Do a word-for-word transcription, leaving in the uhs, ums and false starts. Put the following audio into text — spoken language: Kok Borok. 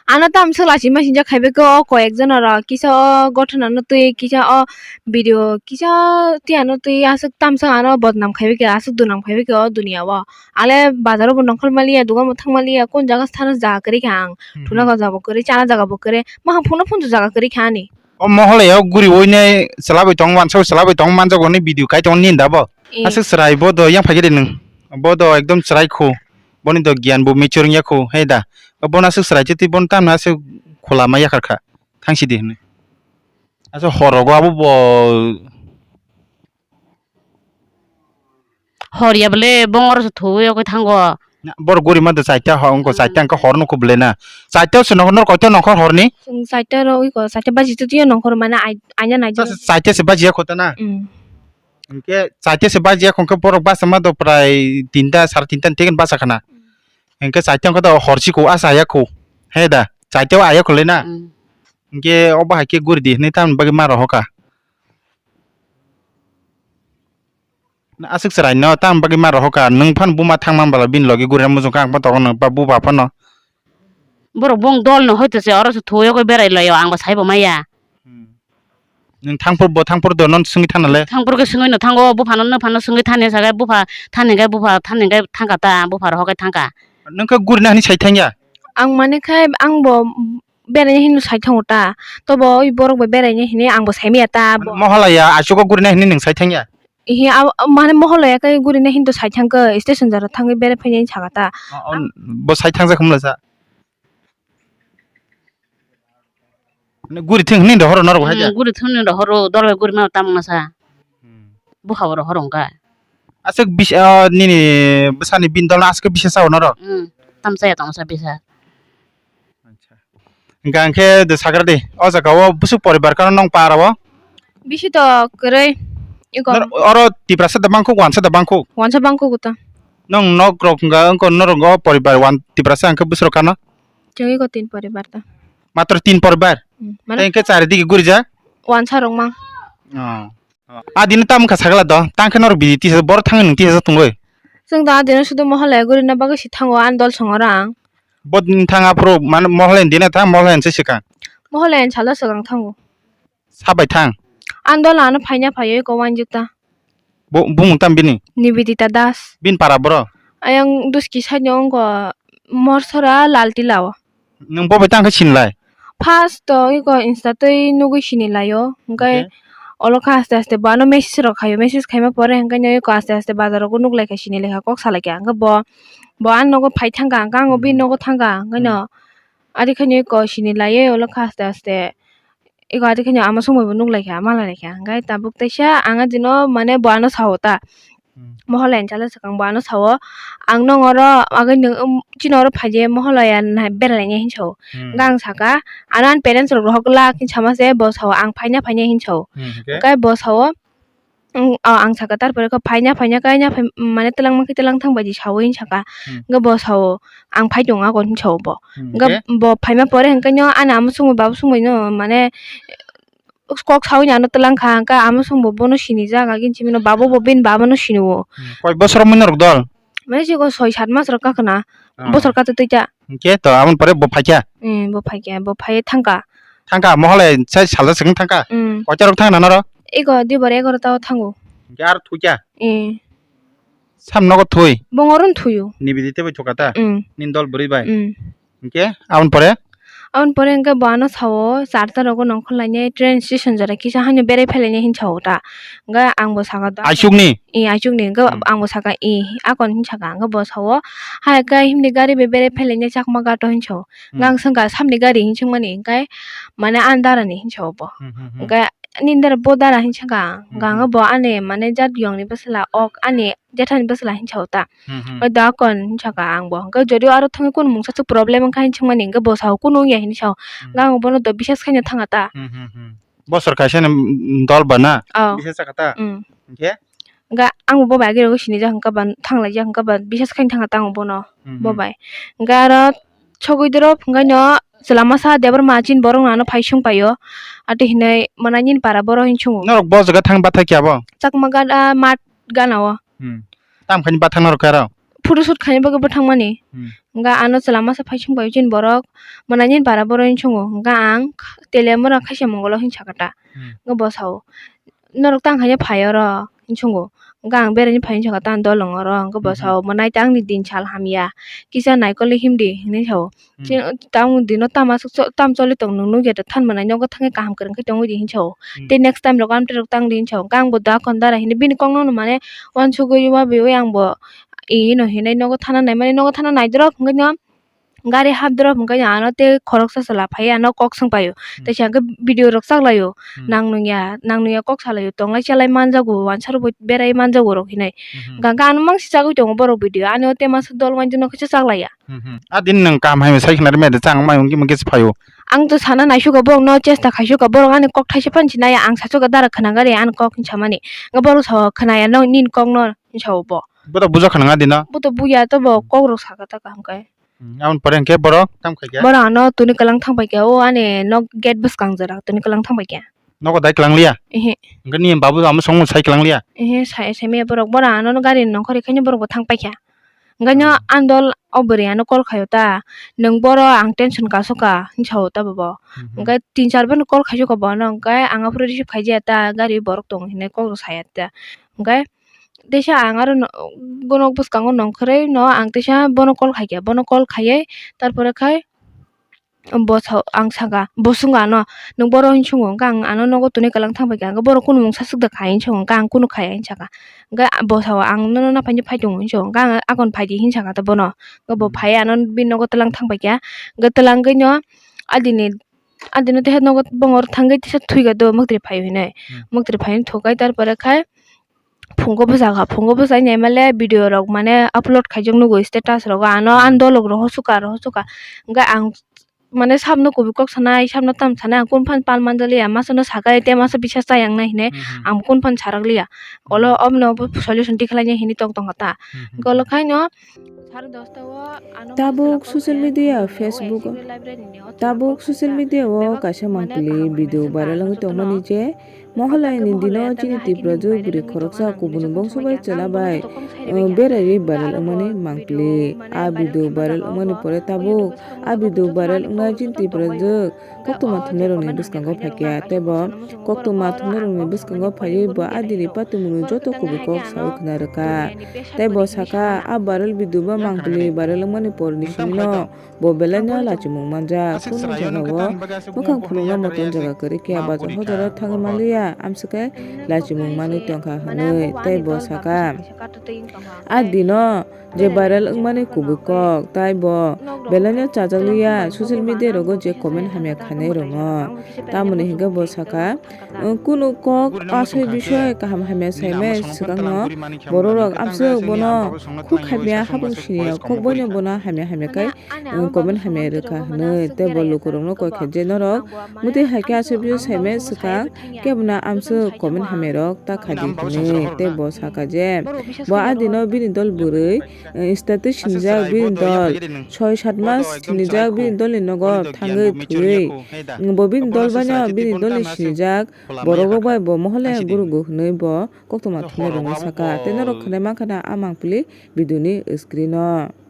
Ano tam swk lachi ma sinjak khai bai khe o koi ek jona rok kisa o gothona no twi kisa o video kisa tiyano twi aswk tam swk ano bodnam khai bai khe aswk dunam khai bai khe o duniya o. Ale bazar o bo nongkhor maliya, dugan bo thang maliya, kon jaga thana jaga kwrwi kha ang. Hmm, thuna hmm. Jaga bo kwrwi, chana jaga bo kwrwi, maham phunukno phunukjak jaga kwrwi kha ani. O moholai o guri oine chwla bai tong, wansa bai chwla bai tong manjak, oni video kai tong nini da bo? Eh. Aswk chwrai bo do yang phai khe de nwng. Bo do ekdom chwrai khu. Boni do giyan bo mature wngya khu, he da. Bo no aswk chwrai twi twi bo no tamni aswk khula ma yakhar kha. Thang si di hwnwi. Aswk hor rogo abo bo Hor ya bole bongor se thuwi okoi thango. Na, borok guri ma do chaita ho, wngko Hmm. Chaita wngkha hor nukho bole na. Chaita se nokho, nor koita nokho horni? Chwng chaita ro wiko, chaita baji twi twi nokho mane ai-, aina nai. Chaita se baji ya khota na? Hmm. Hwnkhe chaita se baji ya khon khe borok basa ma do prai tinta, sar tinta ni teken basa khana. Hwnkhe chaita wngkha do hor si kho, asa ya kho. He da, chaita o aya kho le na? Hmm. Hwnkhe o bahai khe guri di hwnwi tamni bagwi ma rohor kha. Aswk chwrai no tam bagwi ma rohor kha, nwng phano buma thang man bala bini logi gurina muchung kha, ang phano tongo nwng ba buba phano. Borok bong dol no hoito se oro se thuwi okoi berai laio, ang bo sai bo maya. Hmm. Nwng thangphuru bo thangphuru do non swngwi thana le. Thangphuru khe swngwi no thango, buphano no phano swngwi thani sagai bupha thani gai bupha thani gai thangkha ta, bupha rohor kai thangkha. Nwng khe gurina hwnwi sai thangya? Ang mane khai ang bo beraina hinwi sai thango ta. Tobo oi borok bai beraina hinwi ang bo sai maya ta. Mane bo. Mohalaya achugo gurina hinwi nwng sai thangya? Ihi, a, a, mane mohalaya khe gurina hinwi sai thangkha, station jora thangwi berai phainai saka ta. O, o, bo sai thangjak hwnla sa. Mane guri thung hinwi rohoro norok hai da? Hmm, guri thung hinwi rohoro, dol bai guri mano tamungna sa. Hmm. Buha bo rohoro wngkha. Aswk bis-, ah, nini bwsani bini dol aswk bisa sa norok? Hmm, tam chaya tong sa bisa. Acha. Hwnkhe ang khe de sagra de, o jaga o bwswk poribar kano nong para o? Bisi to kwrwi. Iko. Nor-, oro Tiprasa da bangkuk, wansa da bangkuk? Wansa bangkuk ta. Nong nok rok hwnkha wngkha norok o poribar wan Tiprasa hwnkhe bwswk kano? Chwng iko tin poribar ta. Matro tin poribar? Hmm, mane? Tei hwnkhe chari digi gurija? Wansa rok mang. Oh. A dino tamo kha sagala do, tang khe norok bidi tisa, borok thangwi nwng tisa tongwi. Chwng da a dino sudu mohalaya gurina bagwi si thango, ani dol songora ang. Bo din thang aphuru man mohalaya dina thang, mohalaya se swkang. Mohalaya salo swkang thango. Sabai thang. Ani dol ano phaina phaiwi ko wanjik ta. Bo, bumung tam bini? Nibidita Das. Bin para boro? Ayang Duski side no wngko Morsora Laltila o. Nwng bo bai tang khe sinilai? First to iko Insta twi nugwi sinilaio, hwnkhe Okay. Olo khe aste aste bo ano message rok khaio, message khaima pore hwnkhe no iko aste aste bazar rogo nuklaikha, sinilaikha, kok salaikha, hwnkhe bo, bo ani nogo phai thangkha, hwnkhe ang bo bini Hmm. nogo thangkha, hwnkhe no Hmm. Ari khe no iko sinilaiwi olo khe aste aste iko ari khe no ama songbai bo nuklaikha, malailaikha, hwnkhe tabuk teisa ang a dino mane bo ano sao ta. Hmm. Mohalaya ni chalo swkang bo ano sao, "Ang nong oro agwi nwng, um, chini oro phai di, Mohalaya nai berai lainai," hin sao. Hmm. Hwnkhe ang saka, "Ano ani parents rok rohor glak," hin sama se bo sao, "Ang phaina phainai," hin sao. Hmm, hwnkhe? Hwnkhe bo sao, "Ang, o," ang saka, "Tarpore khe phaina phaina khe aina phai, mane twlang mankhe twlang thang bai di sao," hin saka. Hmm. Hwnkhe bo sao, "Ang phai tongo," akon hin sao bo. Hmm, hwnkhe hwnkhe? Bo phaima pore hwnkhe no ani ama songbai baba songbai no mane kok sawi ni ano twlang kha, hwnkhe ama song bo bono sinijak, agin simi no babo bo bini baba no sini o. Hmm, koi bosor mui norok dol? Mane siko soi sat mas rok kakna, Ah. Bosor kato twi ta. Hwnkhe to aboni pore bo phaikha? Hmm, bo phaikha, bo phai thangkha. Thangkha, Mohalaya sai salsa swkang thangkha? Hmm. Koita rok thangna norok? Ego dui bore egarota o thango. Hwnkhe aro thukya? Hmm. Sam nogo thwi? Bongorun thuyo. Nibidita bai thukha ta? Hmm. Nini dol bwrwi bai? Hmm. Hwnkhe aboni pore? Aboni pore hwnkhe bo ano sao, charta rogo nongkhor lainai, train station jora kisa haino berai phai lainai hin sao ta. Hwnkhe ang bo saka da. Aichukni? Ee, aichukni. Hwnkhe Hmm. ang bo saka, ee, akon hin saka. Hwnkhe bo sao, hai khe himni gari bai berai phai lainai Chakma Ghat o hin sao. Hmm. Hwnkhe ang swngkha samni gari hin swngmani, hwnkhe mane ani dara ni hin sao bo. Hmm, hmm, hmm. Hwnkhe nini dara bo dara hin saka. Hmm, Hwnkhe hmm. Bo ani mane jat yong ni bwsla ok ani jethani bwsla hin sao ta. Hmm, hmm. Oi da kon hin saka ang bo. Hwnkhe jodi aro thangwi kunu mungsa swk problem wngkha hin swngmani hwnkhe bo sao kunu wngya hin sao. Hmm. Hwnkhe ang bono do bisas khaina thanga ta. Hmm, hmm, hmm. Bosor kaisa ni, mm, dol ba na? Oh. Bisas saka ta? Hmm. Hwnkhe? Hwnkhe ang bo bai agirogwi sinijak hwnkha ba thanglaijak hwnkha ba bisas khaina thanga ta ang bono. Hmm, hmm. Bo bai. Hwnkhe aro sogwi doro hwnkhe no chwla masa Debbarma chini borok no ano phai sung paio. Ati hinwi mwnai nini para borok hin sungo. Norok bo jaga thang bathai khe abo? Chakma Ghat, ah, mat gana o. Hmm. Tam khaini bathang norok khe aro? Photoshoot khaina bagwi bo thangmani. Hmm. Hwnkha ano chwla masa phai sung bai chini borok, mwnai nini bara borok hinwi swngo. Hwnkha ang tele mora khaisa mongolo hinwi sakha ta. Hmm. Hwnkha bo sao, "Norok tang haino phai oro?" hinwi swngo. Hwnkha ang beraini phai hinwi sakha ta, "Ang dol wngo oro." Hwnkha bo Hmm, hmm. sao, "Mwnai ta ani din sal hamya, kisa naikolwi himdi," hinwi sao. Hmm. Chini tamo dino tamo aswk cho-, tamo choli tong nwng nukya da, thanmani nogo thangwi kaham kwrwng khe tongwi di hinwi sao. Hmm. Tei next time rok amtwi rok tang di hinwi sao. Hwnkha ang bo da kon dara hinwi bini kokno mane uansugwi uabiwi ang bo ino hinwi nogo thana naimani, nogo thana naidorop hwnkhe no gari hapdorop hwnkhe ano tei khoroksa chwla phaiwi ano kok swngpaio. Hmm. Teisa hwnkhe video rok chaklaio. Hmm. Nang nungya, nang nungya kok salaio, tonglai chalai manjago, uansa rokbo berai manjago rok hinwi. Mhm. Hwnkha hwnkhe ano mangsi chagwi tongo borok video, ani o tema swk dol manjak no kisa chaklaiya. Mhm. A din nwng kaham hai sai khna rwmani chang mai wngwi mungkhe se phaio. Ang to sana naisukha borok no chesta khaisukha, borok ani kok thaisa phano sinaya, ang sasukha dara khna gari ani kok hinwi samani. Hwnkhe borok sao khwnaya no nini kok no hinwi sao bo. Bo to buja khna nga dino. Bo to buya to bo kok rok sakha ta kaham khe. Hmm, aboni pore hwnkhe borok tamo khaikha? Borok ano tuni kwlang thang paikha, o ani nok gate bwskang jora tuni kwlang thang paikha. Nogo dai kwlang liya? Ehe. Hwnkhe nini babu amo songmung sai kwlang liya? Ehe, sai, sai maya borok. Borok ano gari nongkhor rikhaino borok bo thang paikha. Hwnkhe no Hmm. Andol o bwrwi ano call khaio ta, "Nwng boro ang tension kasukha," hinwi sao ta bobo. Mhm. Hwnkhe tin char bar no call khaisukha bono, hwnkhe ang aphuru receive khaijaya ta, gari borok tongo hinwi kok rok saya ta. Hwnkhe teisa ang aro no, bono bwskango nongkhorwi no ang teisa bono call khaikha, bono call khaiwi tarpore khai bo sao, ang sakha, bo swngo ano, "Nwng boro?" hinwi swngo, hwnkhe ang ano nogo tuni kwlang thang paikha, hwnkhe borok kunu mungsa swk da khai hinwi swngo, hwnkhe ang kunu khaya hinwi sakha, hwnkhe bo sao, "Ang nono naphaino phai tongo," hinwi swngo, hwnkhe ang akon phaidi hinwi sakha ta bono, hwnkhe bo Hmm. phaiwi ano bini nogo twlang thang paikha, hwnkhe twlangwi no adini, adino teisa nogo bongor thangwi teisa thwikha do mwktwi phaiwi hinwi, Hmm. mwktwi phaiwi thwkhe tarpore khai phungo bwsakha, phungo bwsai naimale video rok mane upload khaijak nugo status rogo, ano Hmm. Ani dolok rohor sukha, rohor sukha. Hwnkhe ang mane sabno kubui kok sanai, sabno tam sanai, ang kunu phano pal manjak liya, masa no sakai tei masa bisa chayang nai hinwi Hmm, hmm. Ang kunu phano sarak liya. Olo Hmm. obno bo solution tikhlainai hinwi tong tongkha ta. Hmm, hmm, Hwnkhe olo hmm. Khaino Tabuk social media, Facebook, tabuk social media o kaisa mangpili video viral wngwi tongmani je Mohalai ni dino chini Tiprajwk bwrwi khoroksa kubun bongso bai chwla bai, eh, beraiwi viral wngmani mangpili. A video viral wngmani pore tabuk a video viral wngna chini Tiprajwk koktwma thumnairokni bwskango phaikha, tei bo koktwma thumnairokni bwskango phaiwi bo adini patimungni joto kubui kok sawi khna rwkha. Tei bo sakha, a viral video ba mangpili viral wngmani porni simi no bo belai no lachimung manjak. Kunu jagao bwkhang phunukna motom jaga kwrwi khe, bajar hojaro thangwi manliya, amswkhe lachimung manwi tongkha hwnwi. Tei bo sakha, a dino je viral wngmani kubui kok, tai bo belai no chajak liya, social media rogo je comment hamya khainai rokno. Tamoni hinkhe bo sakha, kunu kok asoi bisoi kaham hamya saimai swkangno bororok amswk bono khuk hamya habung siniya, khuk boino bono hamya hamya khe comment hamya rwkha hwnwi. Tei bo lukurokno koi kha je, "Norok mwtwi hai khe aswk bisoi saimai swkang, kebono amswk comment hamya rok ta kha di," hwnwi. Tei bo sakha je bo adino bini dol bwrwi, eh, status sinijak bini dol, soi sat mas sinijak bini dolni nogo thangwi thwiwi, bo bini dol baino bini dolni sinijak borok rok bai bo mohole gurugo hwnwi bo koktwma thumnairokno sakha. Tei norok khwnai mankha na a mangpili video ni screen o.